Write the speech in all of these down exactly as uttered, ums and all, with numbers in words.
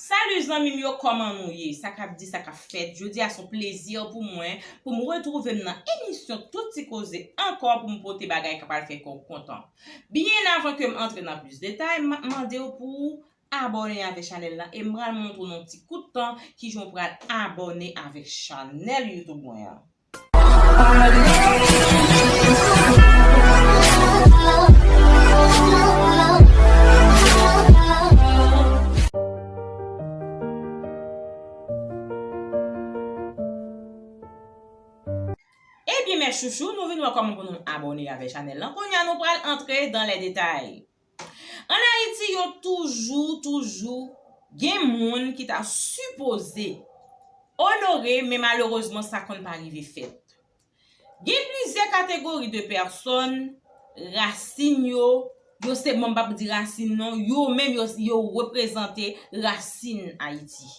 Salut zanmi m yo, kòman nou ye? Sa k ap di, sa k ap fèt? Jodi a se yon plezi pou mwen pou m retwouve m nan emisyon Tout Ti Koze ankò pou m pote bagay k ap pral fè kè w kontan. Byen avan ke m antre nan plis detay, m ap mande w pou w abòne avèk chanèl la e m pral montre w nan yon ti kout tan kijan w pral abòne avèk chanèl YouTube mwen an. Ebyen, mes chouchous, nou vin wè kòman pou nou abòne avèk chanèl lan. Kounye a, nou pral antre dans les détails. Ann Ayiti, yo toujou, toujou gen moun ki ta sipoze onore, men malerezman, sa konn pa rive fèt. Gen plizyè kategori de pèsòn, rasin yo, yo se, bon, m p ap di rasin non, yo menm, yo, yo reprezante rasin Ayiti.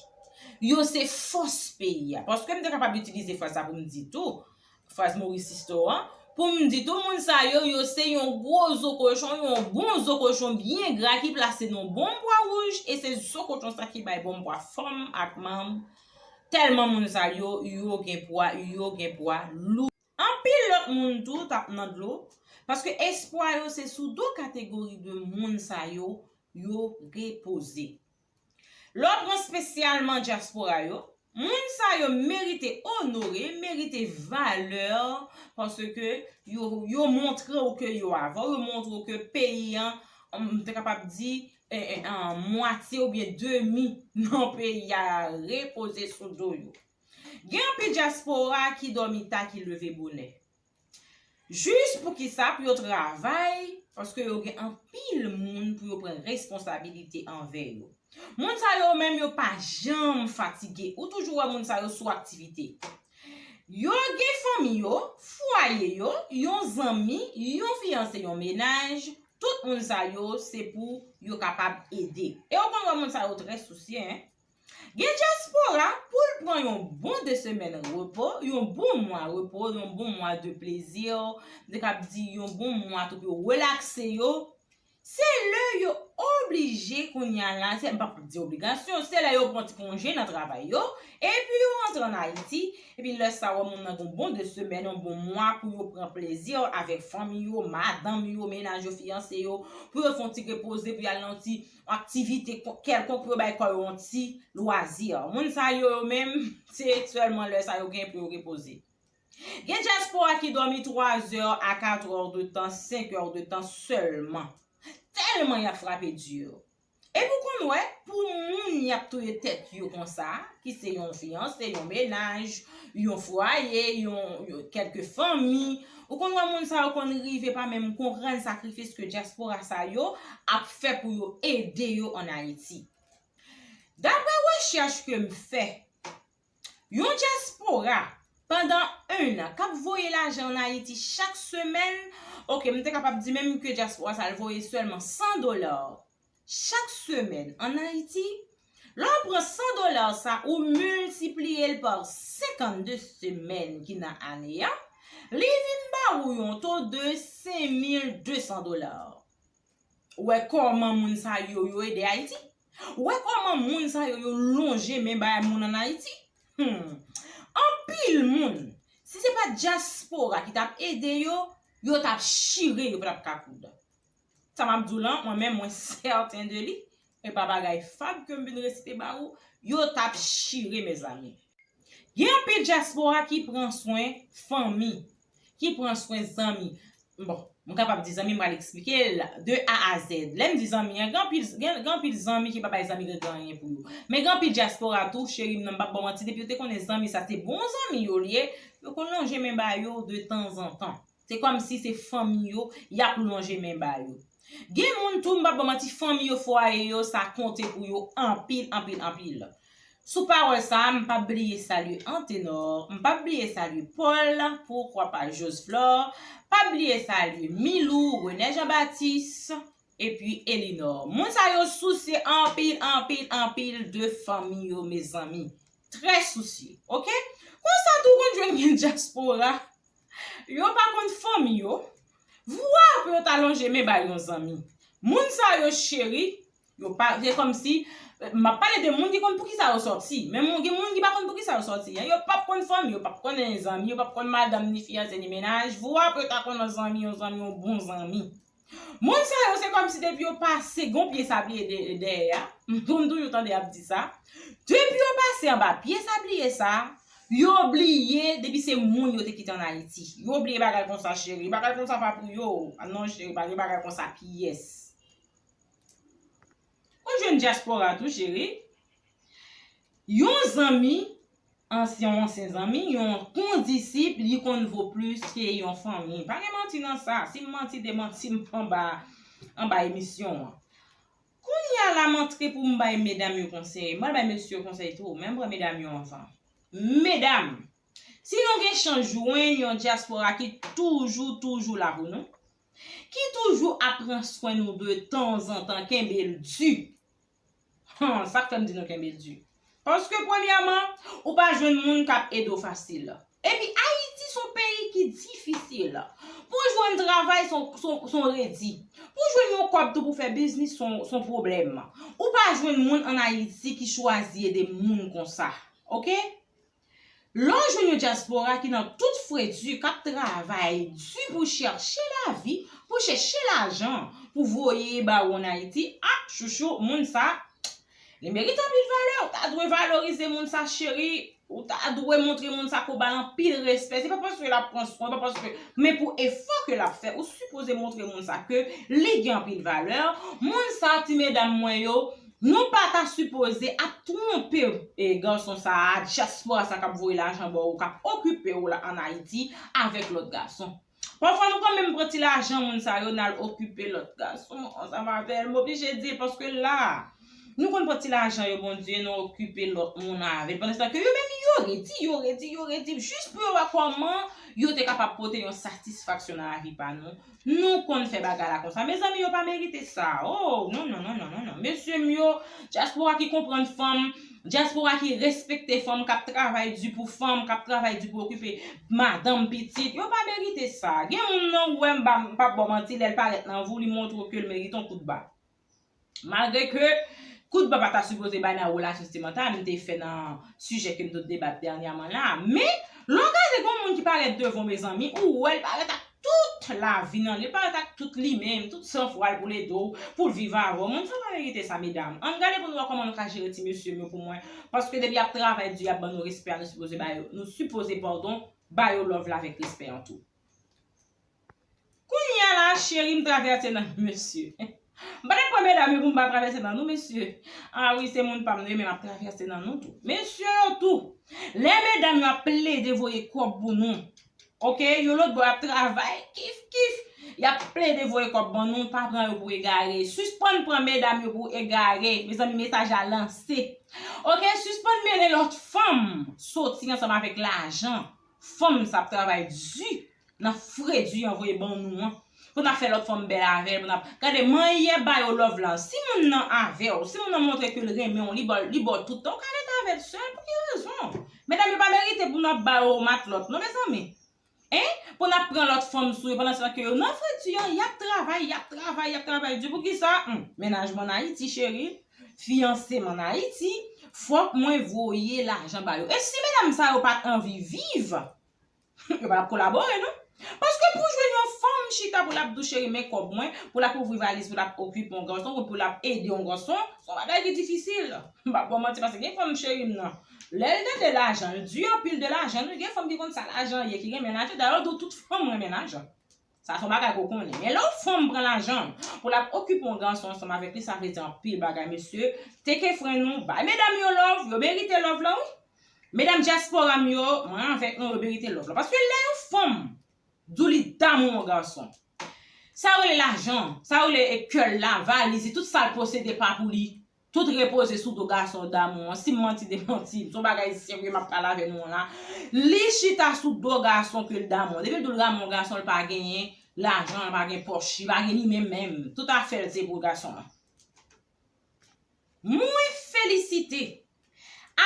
Yo se fòs peyi a. Paske m te kapab itilize fraz sa pou m di tou, fraz Maurice Sisto an, pou m di tou moun sa yo, yo se yon gwo zo kochon, yon bon zo kochon byen gra ki plase nan bon pwa wouj, e se zo kochon sa ki bay bon pwa fanm ak manm. Tèlman moun sa yo, yo gen pwa, yo gen pwa lou. Anpil lòt moun tou t ap nan dlo, paske espwa yo se sou do kategori de moun sa yo, yo repoze. Lè w pran espesyalman dyaspora yo, moun sa yo merite onore, merite valè, paske yo, yo montre w ke yo avè w, yo montre w ke peyi an, m te kapab di, eh, eh, ah, mwatye oubyen demi nan peyi a repoze sou do yo. Gen anpil dyaspora ki dòmi ta, ki leve bonè. Jis poukisa? Pou yo travay, paske yo gen anpil moun pou yo pran responsabilite anvè yo. Moun sa yo menm, yo pa janm fatige. Ou toujou wè moun sa yo sou aktivite. Yo gen fanmi yo, fwaye yo, yon zanmi, yon fiyanse, yon menaj, tout moun sa yo se pou yo kapab ede. E ou konn wè moun sa yo trè sousye, en. Gen dyaspora, pou l pran yon bon de semèn repo, yon bon mwa repo, yon bon mwa de plezi, m te kab di yon bon mwa tou pou yo relakse yo, se lè yo oblije kounye a la, se, m p ap di obligasyon, se lè yo pran ti konje nan travay yo, epi yo rantre ann Ayiti, epi lè sa wè moun nan gen yon bon de semèn, yon bon mwa pou yo pran plezi avèk fanmi yo, madanm yo, menaj yo, fiyanse yo, pou yo fè yon ti repoze, pou y al nan yon ti aktivite ko-, kèlkonk pou yo bay kò yo yon ti lwazi. Moun sa yo, yo menm, se sèlman lè sa yo gen pou yo repoze. Gen dyaspora ki dòmi twa zè a kat è de tan, senk è de tan sèlman. Tèlman y ap frape di. Epi w konn wè, pou moun y ap touye tèt yo konsa, ki se yon fiyanse, yon menaj, yon fwaye, yon, yon kèlke fanmi, ou konn wè moun sa yo konn rive pa menm konprann sakrifis ke dyaspora sa yo ap fè pou yo ede yo ann Ayiti. Daprè rechèch ke m fè, yon dyaspora pandan en an k ap voye lajan ann Ayiti chak semèn, oke, m te kapab di menm ke dyaspora sa l voye sèlman san dola chak semèn ann Ayiti, lè w pran san dola sa, ou miltipliye l pa senkannde semèn ki nan ane a, li vin ba ou yon to de senk mil de san dola. Ou wè kòman moun sa yo, yo ede Ayiti? Ou wè kòman moun sa yo, yo lonje men bay moun ann Ayiti? Hmm. Anpil moun, si se pa t dyaspora ki t ap ede yo, yo t ap chire, yo pa t ap ka koud. Sa m ap di w lan, mwen menm, mwen sèten de li, e pa bagay fab ke m vin resite ba ou, yo t ap chire, mezanmi. Gen anpil dyaspora ki pran swen fanmi, ki pran swen zanmi. Bon, m kapab di zanmi, m pral eksplike l de A a Z. Lè m di zanmi an, gen anpil, gen, gen anpil zanmi ki pa bay zanmi yo gen anyen pou yo. Men gen anpil dyaspora tou, cheri m nan, m p ap ba w manti, depi yo te konnen zanmi sa se bon zanmi yo l ye, yo konn lonje men ba yo de tanzantan. Se kòmsi se fanmi yo, y ap lonje men ba yo. Gen moun tou, m p ap ba w manti, fanmi yo, fwaye yo, sa konte pou yo anpil, anpil, anpil. Sou pawòl sa a, m p ap bliye salye Antenor, m p ap bliye salye Paul, pourquoi pas Josflor, p ap bliye salye Milou, René Jean Baptiste, epi Elinor. Moun sa yo sousye anpil, anpil, anpil de fanmi yo, mezanmi. Trè sousye, oke? Konsa tou, ou konn jwenn gen dyaspora. Yo pa konn fanmi yo. Vwa pou yo ta lonje men bay yon zanmi. Moun sa yo cheri, yo pa, se kòmsi M ap pale de moun ki konn poukisa yo sòti. Men moun, gen moun ki pa konn poukisa yo sòti. Yo p ap konn fanmi, yo p ap konn zanmi, yo p ap konn madanm, ni fiyanse, ni mennaj. Vwa pou yo ta konn yon zanmi, yon zanmi, yon bon zanmi. Moun sa yo, se kòmsi depi yo pase gon pye sabliye dèyè a, m toujou tande y ap di sa. Depi yo pase anba pye sabliye sa, yo bliye depi se moun yo te kite ann Ayiti. Yo bliye bagay konsa, cheri. Bagay konsa pa pou yo. Non, cheri, pa gen bagay konsa pyès. Ou jwenn dyaspora tou, cheri. Yon zanmi, ansyen, yon ansyen zanmi, yon kondisip, li konn vo plis ke yon fanmi. Pa gen manti nan sa. Si m manti, demanti m anba, anba emisyon an. Kounye a la, m antre pou m bay medam yo konsèy. M pral bay mesye yo konsèy tou, men m pran medam yo anvan. Medam, si nou gen chans jwenn yon dyaspora ki toujou, toujou la pou nou, ki toujou ap pran swen nou de tanzantan, kenbe l di. Hum, sa k fè m di nou kenbe l di. Paske, premyèman, ou pa jwenn moun k ap ede w fasil. Epi, Ayiti se yon peyi ki difisil. Pou w jwenn travay, se yon, se yon, se yon redi. Pou w jwenn yon kòb tou pou fè biznis, se yon, se yon pwoblèm. Ou pa jwenn moun ann Ayiti ki chwazi ede moun konsa. Oke? Lè w jwenn yon dyaspora ki nan tout fredi, k ap travay di pou chèche lavi, pou chèche lajan, pou voye ba ou ann Ayiti, a, chouchou, moun sa, li merite anpil valè. Ou ta dwe valorize moun sa, cheri. Ou ta dwe montre moun sa ke w ba l anpil respè. Se pa paske l ap pran swen, pa paske, men pou efò ke l ap fè, ou sipoze montre moun sa ke li gen anpil valè. Moun sa, ti medam mwen yo, nou pa ta sipoze ap twonpe, e, gason sa a, dyaspora sa k ap voye lajan ba w, k ap okipe w la ann Ayiti avèk lòt gason. Pafwa nou konn menm pran ti lajan moun sa yo, n al okipe lòt gason ansanm avè l. M oblije di l paske la, nou konn pran ti lajan yo, Bondye, nou okipe lòt moun avè l. Pandan se tan ke yo menm yo redi, yo redi, yo redi, jis pou yo wè kòman yo te kapab pote yon satisfaksyon nan lavi pa nou. Nou konn fè bagay la konsa. Mezanmi, yo pa merite sa. Oh, non, non, non, non, non, non. Mesye m yo, dyaspora ki konprann fanm, dyaspora ki respekte fanm, k ap travay di pou fanm, k ap travay di pou okipe madanm, pitit, yo pa merite sa. Gen moun nan, ou wè, m pa, m p ap ba w manti, lè l parèt nan vi w, li montre w ke l merite yon kout ba. Malgre ke kout ba pa ta sipoze bay nan relasyon santimantal, m te fè nan sijè ke m te debat dènyèman la. Men, lè w gade gon moun ki parèt devan w, mezanmi, ou wè l parèt ak tout lavi nan li, l parèt ak tout li menm, tout sanfwa l pou l ede w, pou l viv avè w. Moun sa pa merite sa, medam. Ann gade pou nou wè kòman nou ka jere ti mesye m yo pou mwen. Paske depi y ap travay di, y ap ban nou respè a, nou sipoze ba yo, nou sipoze, padon, ba yo love la avèk respè an tou. Kounye a la, cheri, m travèse nan mesye. M pa t ap pran medam yo pou m pa travèse nan nou, mesye. A wi, se moun pa m yo, men m ap travèse nan nou tou. Mesye yo tou. Lè medam yo ap plede voye kòb pou nou. Oke, yo lòt bò ap travay, kif, kif. Y ap plede voye kòb ban nou, pa pran yo pou egare. Sispann pran medam yo pou egare. Mezanmi, mesaj la lanse. Oke, sispann mennen lòt fanm soti ansanm avèk lajan. Fanm sa ap travay di nan fredi anvoye ban nou an. Pou n ap fè lòt fanm bèl avè l, pou n ap gade mannyè ba yo love la. Si moun nan avè w, si moun nan montre ke l renmen w, li ba w, li ba w tout tan, ou ka rete avè l sèl. Pou ki rezon? Medam yo pa merite pou n ap ba yo matlòt, non, mezanmi. Hein? Pou n ap pran lòt fanm sou yo pandan se tan ke yo nan fredi an, y ap travay, y ap travay, y ap travay di. Poukisa? Hmm, mennaj m ann Ayiti, cheri. Fiyanse m ann Ayiti. Fòk mwen voye lajan ba yo. E si medam sa yo pa t anvi viv, yo pa t ap kolabore, non. Paske pou jwenn yon fanm chita pou l ap di w cheri, men kòb mwen, pou l ap ouvri valiz, pou l ap okipe yon gason, pou l ap ede yon gason, se yon bagay ki difisil. M p ap ba w manti, paske gen fanm cheri m nan. Lè l tande lajan, l di anpil de lajan, wi, gen fanm ki konn sa lajan ye, ki renmen lajan. Dayè, yo di w tout fanm renmen lajan. Sa se yon bagay ke w konnen. Men lè yon fanm pran lajan pou l ap okipe yon gason ansanm avèk li, sa vle di anpil bagay, mesye. Teke fren nou, bay medam yo love, yo merite love la, wi. Medam dyaspora m yo, mwen avèk nou, yo merite love la. Paske lè yon fanm di w li damou yon gason, sa yo rele lajan, sa yo rele kè l la, valiz li, tout sa l posede pa pou li. Tout repoze sou do gason damou an. Si m manti, demanti m. Se yon bagay serye m ap pale avè nou an la. Li chita sou do gason ke l damou an. Depi l di w l damou gason, l pa genyen lajan, l pa gen pòch, li pa gen li menm menm. Tout afè l se pou gason an. Mwen felisite,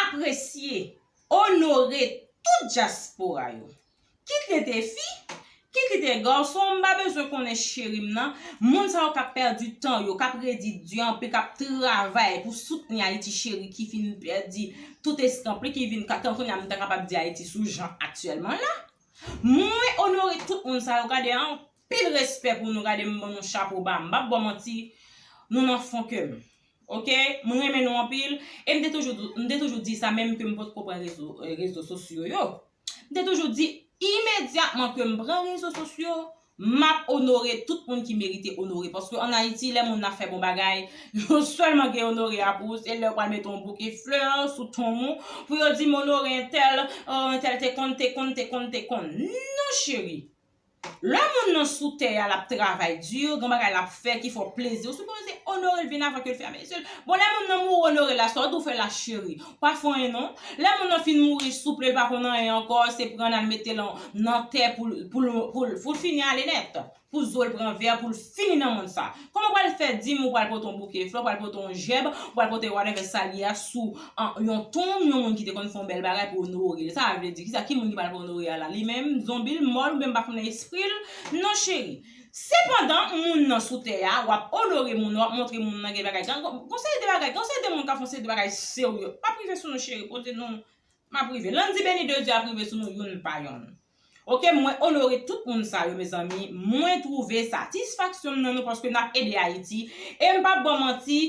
apresye, onore tout dyaspora yo. Kit le defi, Kite gason, m pa bezwen konnen cheri m nan. Moun sa yo k ap pèdi tan yo, k ap redi di anpil, k ap travay pou soutni Ayiti cheri ki fin pèdi tout eskanp li, ki vin ka, tan kounye a m ta kapab di Ayiti sou jan aktyèlman la. Mwen onore tout moun sa yo, gade anpil respè pou nou, gade m ban nou chapo ba, m p ap ba w manti, nou nan fon kè m. Oke? Mwen renmen nou anpil, e m te toujou, m te toujou di sa, menm ke m potko pran rezo, rezo sosyo yo. M te toujou di imedyatman ke m pran rezo sosyo, m ap onore tout moun ki merite onore. Paske ann Ayiti, lè moun nan fè bon bagay, yo sèlman gen onore a pou ou, se lè yo pral mete yon bouke flè sou tonm ou, pou yo di m onore entèl, oh, entèl te konn, te konn, te konn, te konn. Non, cheri. Lè moun nan sou tè a, l ap travay di, gen bagay l ap fè ki fè w plezi, ou sipoze onore l byen avan ke l fèmen je l. Bon, lè moun nan mouri, onore l la, sa w tou fè la, cheri? Ou pa fè anyen non. Lè moun nan fin mouri, souple, l pa konn anyen ankò, se pran l al mete l nan tè pou l, pou l, pou l, pou l fini ale nèt. Pou zo l pran vè, pou l fini nan mond sa. Kòman w pral fè di m ou pral pote yon bouke flè, ou pral pote yon jèb, ou pral pote whatever sa l ye a sou, an, yon tonm, yon moun ki te konn fè yon bèl bagay pou onore l? Sa vle di kisa? Ki moun ki pral onore a la? Li menm, zonbi l, mò l, oubyen m pa konnen espri l? Non, cheri. Sepandan, moun nan sou tè a, w ap onore moun nan, w ap montre moun nan gen bagay. Gen, gen, gen seri de bagay, gen seri de moun k ap fè yon seri de bagay serye. M ap rive sou nou, cheri, kote nou, m ap rive. Landy Beni de Dieu ap rive sou nou youn pa youn. Oke, mwen onore tout moun sa yo, mezanmi. Mwen twouve satisfaksyon m nan nou paske n ap ede Ayiti. E m p ap ba w manti,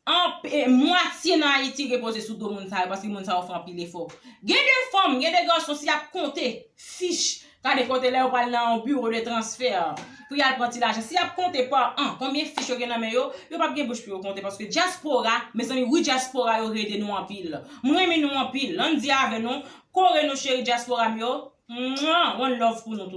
an, e, mwatye nan Ayiti repoze sou do moun sa yo, paske moun sa yo fè anpil efò. Gen de fanm, gen de gason, si y ap konte fich, gade kote lè yo pral nan yon biwo de transfè pou y al pran ti lajan. Si y ap konte pa an, konbyen fich yo gen nan men yo, yo p ap gen bouch pou yo konte, paske dyaspora, mezanmi, wi, dyaspora yo rede nou anpil. Mwen renmen nou anpil. Landy avè nou, kore nou, cheri dyaspora m yo. Mwa, one love pou nou tout.